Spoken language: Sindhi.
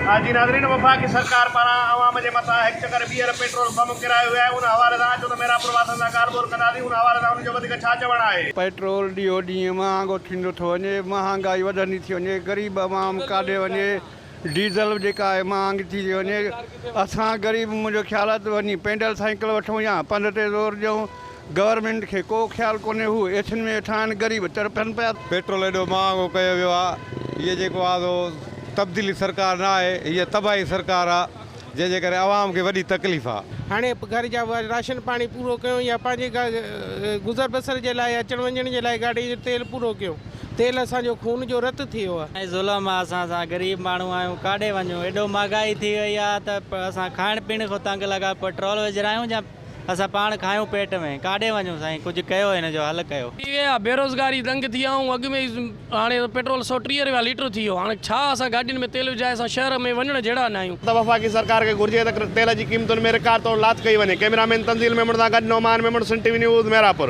جي ناظرين وفاقي سرڪار پاران عوام جي مٿان هڪ چڪر ٻيهر پيٽرول بم ڪيرايو ويو آهي ان حوالي سان اچو ته ميرانپور واسين سان ڳالهه ٻولهه ڪنداسين ان حوالي سان انهن جو وڌيڪ ڇا چوڻ آهي. پيٽرول ڏينهون ڏينهن مهانگو ٿيندو ٿو وڃي، مهانگائي وڌندي ٿي وڃي، غريب عوام ڪاڏي وڃي، ڊيزل به جيڪا آهي مهانگي ٿي ٿي وڃي، اسان غريب منهنجو خيال آهي ته وڃي پينڊل سائيڪل وٺون يا پنڌ تي زور ڏيون، گورنمينٽ کي ڪو خيال ڪونهي هو ايسين ۾ ويٺا آهن غريب تڙپن پيا. پيٽرول ايڏو مهانگو ڪيو ويو آ هيء جيڪو آ سو تبديلي سرڪار نه آهي هيء تباهي سرڪار آ جنهن جي ڪري عوام کي وڏي تڪليف آ. هاڻي گهر جا راشن پاڻي پورو ڪيون يا پنهنجي گذر بسر جي لاء اچڻ وڃڻ جي لاء گاڏي جو تيل پورو ڪيون تيل اسان جو خون جو رت ٿي ويو آ. ۽ ظلم آ اسان سان غريب ماڻهو آهيون ڪاڏي وڃون ايڏو مهگائي ٿي وئي آ ته اسان کائڻ پيئڻ کان تنگ لڳا پيٽرول وجهرايون يا اسان پاڻ کايون پيٽ ۾، ڪاڏي وڃون سائين ڪجهه ڪيو هن جو حل ڪيو. ٿي ويا بيروزگاري دنگ ٿي آئون اڳ ۾ ئي هاڻي ته پيٽرول 130 رپيا ليٽر ٿي ويو هاڻي ڇا اسان گاڏين ۾ تيل وجهائي اسان شهر ۾ وڃڻ جهڙا نه آهيون. ته وفاقي سرڪار کي گهرجي ته تيل جي قيمتن ۾ رڪارڊ طور لاٿ ڪئي وڃي ڪئميرا مين تنزيل ميمڻ سان گڏ Noman Memon Sindh T V news Mirapur.